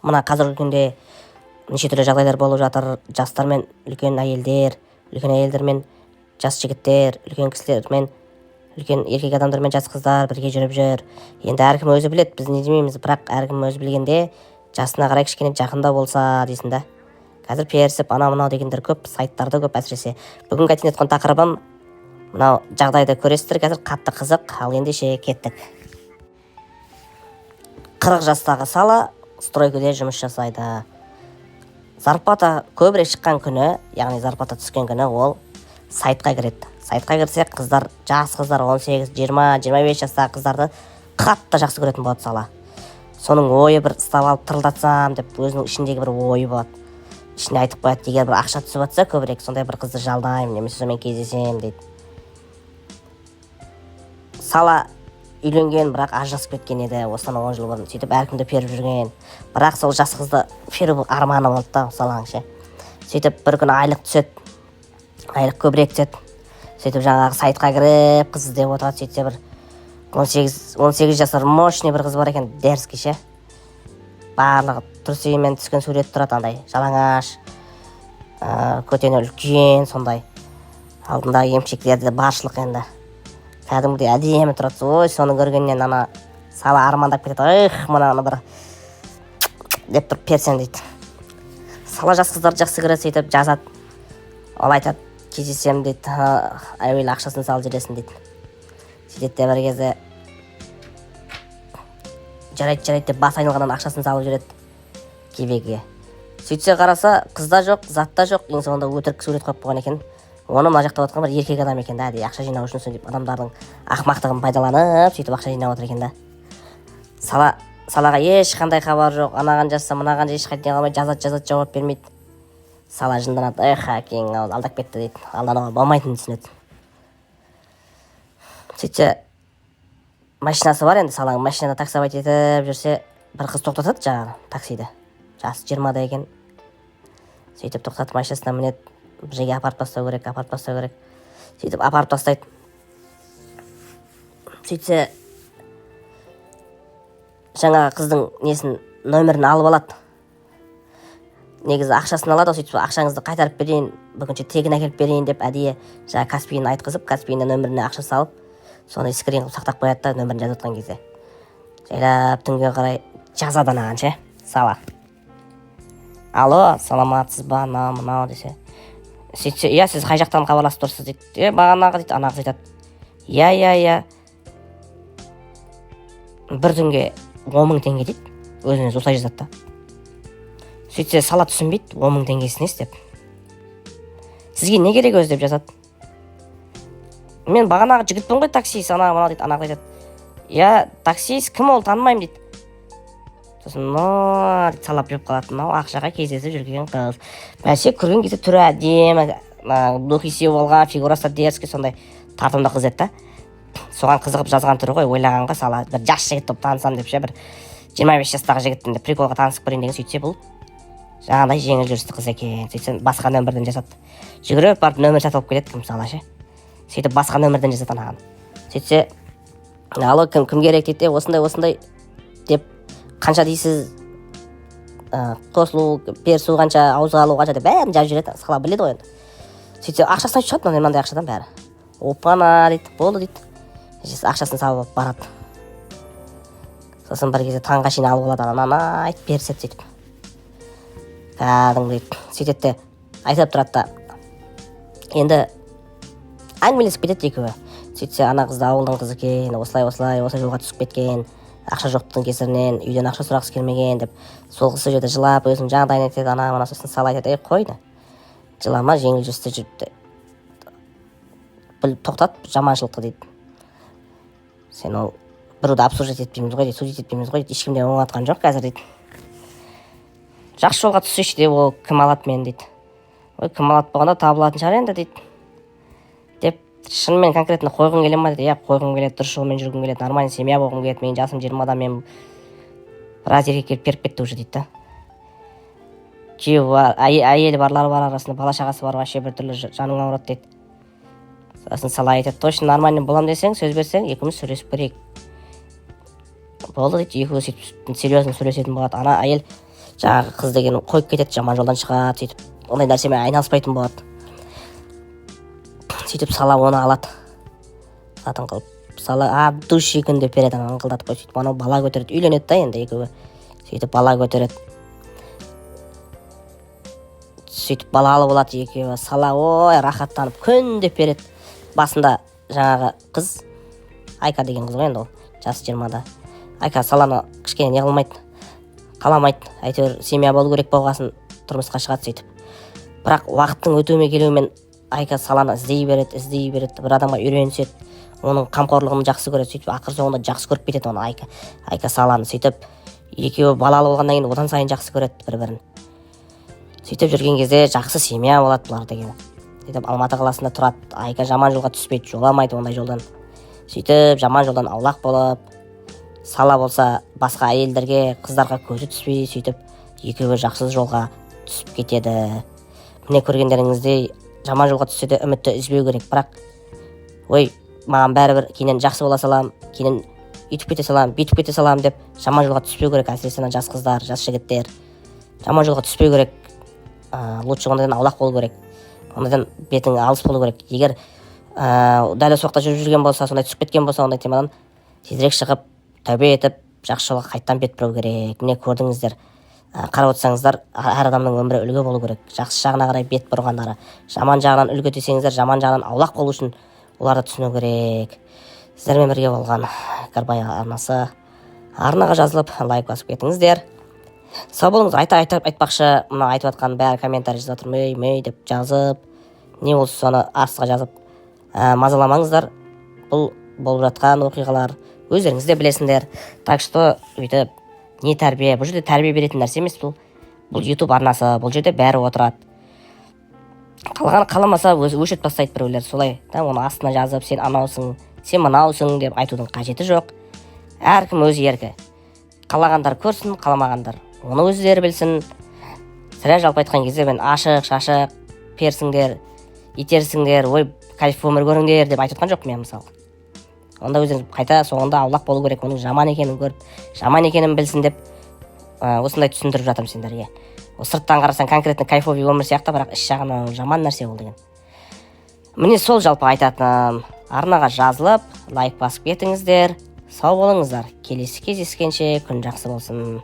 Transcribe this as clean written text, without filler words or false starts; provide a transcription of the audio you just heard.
Мына қазіргі күнде неше түрлі жағдайлар болып жатыр: жастар мен үлкен әйелдер, үлкен әйелдер мен жас жігіттер, үлкен кісілер мен үлкен еркек адамдар мен жас қыздар бірге жүріп жүр. Енді әркім өзі біледі, біз не демейміз, бірақ әркім өзі білгенде жасына қарай кішкене жақындау болса дейсің да. Қазір перісіп, анау мынау дегендер көп, сайттарда көп. Әсіресе бүгінгі айтайын жатқан тақырыбым мынау жағдайды көресіздер қазір, қатты қызық. Ал ендеше кеттік. 40 жастағы Сала стройкаде жұмыс жасайды. Зарплата көбірек шыққан күні, яғни зарплата түскен күні, ол сайтқа кіреді. Сайтқа кірсе, қыздар, жас қыздар, 18, 20, 25 жастағы қыздарды қатты жақсы көретін болады Сала. Соның ойы бір ұстап алып тырылдатсам деп өзінің ішіндегі бір ойы болады. Ішіне айтып қояды: егер бір ақша түсіп жатса көбірек, сондай бір қызды жалдаймын немесе сонымен кездесемін дейді. Сала үйленген, бірақ ажырасып кеткен еді осыдан 10 жыл бұрын. Сөйтіп әркімді періп жүрген, бірақ сол жас қызды перу арманы болды да Саланың ше. Сөйтіп бір күні айлық түседі, айлық көбірек түседі. Сөйтіп жаңағы сайтқа кіріп, қыз іздеп отырады. Сөйтсе, бір 18 жасар мощный бір қыз бар екен, дерзкий ше. Барлығы трусимен түскен сурет тұрады, андай жалаңаш, көтені үлкен, сондай алдындағы емшектері де баршылық енді, кәдімгідей әдемі тұрады. Ой, соны көргеннен ана Сала армандап кетеді: эх, мынаны бір деп тұрып персем дейді. Сала жас қыздарды жақсы көреді. Сөйтіп жазады. Ол айтады: кездесемін дейді, әуелі ақшасын салып жібересің дейді. Сөйтеді де, бір кезде жарайды, жарайды деп, бас айналғаннан ақшасын салып жібереді кебеге. Сөйтсе, қараса, қыз да жоқ, зат та жоқ. Ең соңында өтірік сурет қойып қойған екен. Оны мына жақта отырған бір еркек адам екен да, әдейі ақша жинау үшін сөйтіп адамдардың ақымақтығын пайдаланып, сөйтіп ақша жинап отыр екен да. Салаға ешқандай хабар жоқ. Анаған жазса, мынаған ешқайда не қылмай жазады, жазады, жауап бермейді. Сала жынданады: эх, әкең алдап кетті дейді. Алдануға болмайтынын түсінеді. Сөйтсе, машинасы бар енді Саланың. Машинада таксовать етіп жүрсе, бір қыз тоқтатады жаңағы таксиді. Жасы 20-да екен. Сөйтіп тоқтатып, машинасына мінеді. Бір жерге апарып тастау керек, апарып тастау керек. Сөйтіп апарып тастайды. Сөйтсе, жаңағы қыздың несін, нөмірін алып алады. Негізі ақшасын алады ғой. Сөйтіп ақшаңызды қайтарып берейін, бүгінше тегін әкеліп берейін деп, әдейі жаңағы Каспиін айтқызып, Каспиіне нөміріне ақша салып, соны скрин қылып сақтап қояды да. Нөмірін жазып жатқан кезде жайлап түнге қарай жазады анаған ше Сала: алло, саламатсыз ба, анау мынау десе. Сөйтсе, иә, сіз қай жақтан хабарласып тұрсыз дейді. Е, бағанағы дейді. Ана қыз айтады: иә, иә, иә, бір түнге 10 000 теңге дейді. Өзінен өзі осылай жазады да. Сөйтсе, Сала түсінбейді, 10 000 теңгесі несі деп. Сізге не керек өзі деп жазады. Мен бағанағы жігітпін ғой, таксист, ана мынау дейді. Ана қыз айтады: иә, таксист кім ол, танымаймын дейді. Сосын но дейді, Сала біліп қалады: мынау ақшаға кездесіп жүрген қыз. Бәсе, көрген кезде түрі әдемі, духи сеуіп алған, фигурасы дерзкий, сондай тартымды қыз еді да. Соған қызығып жазған түрі ғой. Ойлаған ғой Сала, бір жас жігіт болып танысам деп ше, бір 25 жастағы жігіттің деп приколға танысып көрейін деген. Сөйтсе, бұл жаңағыдай жеңіл жүрісті қыз екен. Сөйтсе, басқа нөмірден жазады. Жүгіріп барып нөмір сатып алып келеді кім, Сала ше. Сөйтіп басқа нөмірден жазады анаған. Сөйтсе, алло, кім, кім керек дейді. Осындай осындай деп, қанша дейсіз, қосылу перісу қанша, ауызға алу қанша деп, бәрін жазып жібереді. Сала біледі ғой енді. Сөйтсе, ақшасын айтып шығады: мынандай мынандай ақшадан бәрі. Опана дейді, болды дейді. Ақшасын салып алып барады. Сосын бір кезде таңға шейін алып алады ананы, айтып беріседі. Сөйтіп кәдімгідей сөйтеді де, айтып тұрады да, енді әңгімелесіп кетеді екеуі. Сөйтсе, ана қыз да ауылдың қызы екен. Осылай, осылай, осылай жолға түсіп кеткен, ақша жоқтың кесірінен үйден ақша сұрағысы келмеген деп. Сол қыз сол жерде жылап, өзінің жағдайын айтады, ана мына. Сосын Сала айтады: ей, қойды, жылама, жеңіл жүрісте жүріп біл, тоқтат жаманшылықты дейді. Сен ол біреуді обсуждать етпейміз ғой дейді, судить етпейміз ғой дейді, ешкім де оңатқан жоқ қазір дейді. Жақсы жолға түссейші деп. Ол кім алады мені дейді. Ой, кім алады болғанда, табылатын шығар енді дейді деп. Шынымен конкретно қойғың келе ма дейді. Иә, қойғым келеді, дұрыс жолмен жүргім келеді, нормальный семья болғым келеді. Менің жасым 20-да, мен біраз еркек келіп беріп кетті уже дейді да. Күйеуі бар, әйелі барлар бар арасында, бала шағасы бар, вообще біртүрлі, жаның ауырады дейді. Сосын Сала айтады: точно нормальный боламын десең, сөз берсең, екеуміз сөйлесіп көрейік. Болды дейді. Екеуі сөйтіп серьезно сөйлесетін болады. Ана әйел Жаңағы қыз деген қойып кетеді, жаман жолдан шығады, сөйтіп ондай нәрсемен айналыспайтын болады. Сөйтіп Сала оны алады қатын қылып. Сала от души күндеп береді ана, ыңқылдатып қойып. Сөйтіп анау бала көтереді, үйленеді да енді екеуі. Сөйтіп бала көтереді, сөйтіп балалы болады екеуі. Сала, ой, рахаттанып күндеп береді. Басында жаңағы қыз, Айка деген қыз ғой енді, ол жасы 20-да. Айка Саланы кішкене не қылмайды, қаламайды. Әйтеуір семья болу керек болғасын, тұрмысқа шығады сөйтіп. Бірақ уақыттың өтуімен, келуімен Айка Саланы іздей береді, іздей береді. Бір адамға үйреніседі, оның қамқорлығын жақсы көреді. Сөйтіп ақыр соңында жақсы көріп кетеді оны Айка, Айка Саланы. Сөйтіп екеуі балалы болғаннан кейін одан сайын жақсы көреді бір бірін. Сөйтіп жүрген кезде жақсы семья болады бұлар деген. Сөйтіп Алматы қаласында тұрады. Айка жаман жолға түспейді, жоламайды ондай жолдан. Сөйтіп жаман жолдан аулақ болып, Сала болса басқа әйелдерге, қыздарға көзі түспей, сөйтіп екеуі жақсы жолға түсіп кетеді. Міне, көргендеріңіздей, жаман жолға түссе де, үмітті үзбеу керек. Бірақ ой, маған бәрібір, кейіннен жақсы бола салам, кейіннен үйтіп кете саламын, бүйтіп кете саламын деп жаман жолға түспеу керек. Әсіресе ана жас қыздар, жас жігіттер жаман жолға түспеу керек. Лучше ондайдан аулақ болу керек, ондайдан бетің алыс болу керек. Егер дәл осы уақытта жүріп жүрген болса, сондай түсіп кеткен болса, ондай темадан тезірек шығып, тәубе етіп, жақсы жолға қайтадан бет бұру керек. Міне, көрдіңіздер, қарап отырсаңыздар, әр адамның өмірі үлгі болу керек, жақсы жағына қарай бет бұрғандары. Жаман жағынан үлгі десеңіздер, жаман жағынан аулақ болу үшін оларды түсіну керек. Сіздермен бірге болған Карбай арнасы. Арнаға жазылып, лайк басып кетіңіздер. Сау болыңыз. Айта, айта, айтпақшы, мына айтып жатқан бәрі комментарий жазып жатыр, мей мей деп жазып, не болса соны астыға жазып, мазаламаңыздар. Бұл болып жатқан оқиғалар, өздеріңіз де білесіңдер. Так что өйтіп не тәрбие, бұл жерде тәрбие беретін нәрсе емес. Бұл Ютуб арнасы, бұл жерде бәрі отырады. Қалған қаламаса, өзі өшіріп тастайды біреулер, солай да. Оны астына жазып, сен анаусың, сен мынаусың деп айтудың қажеті жоқ. Әркім өз еркі, қалағандар көрсін, қаламағандар оны өздері білсін. Сірә, жалпы айтқан кезде, мен ашық шашық персіңдер, итерсіңдер, ой, кайф өмір көріңдер деп айтып жатқан жоқпын мен мысалы. Онда өздеріңіз қайта соңында аулақ болу керек, оның жаман екенін көріп, жаман екенін білсін деп осындай түсіндіріп жатырмын сендерге. Ол сырттан қарасаң, конкретно кайфовый өмір сияқты, бірақ іш жағынан ол жаман нәрсе ол деген. Міне, сол жалпы айтатыным. Арнаға жазылып, лайк басып кетіңіздер. Сау болыңыздар, келесі кездескенше, күн жақсы болсын.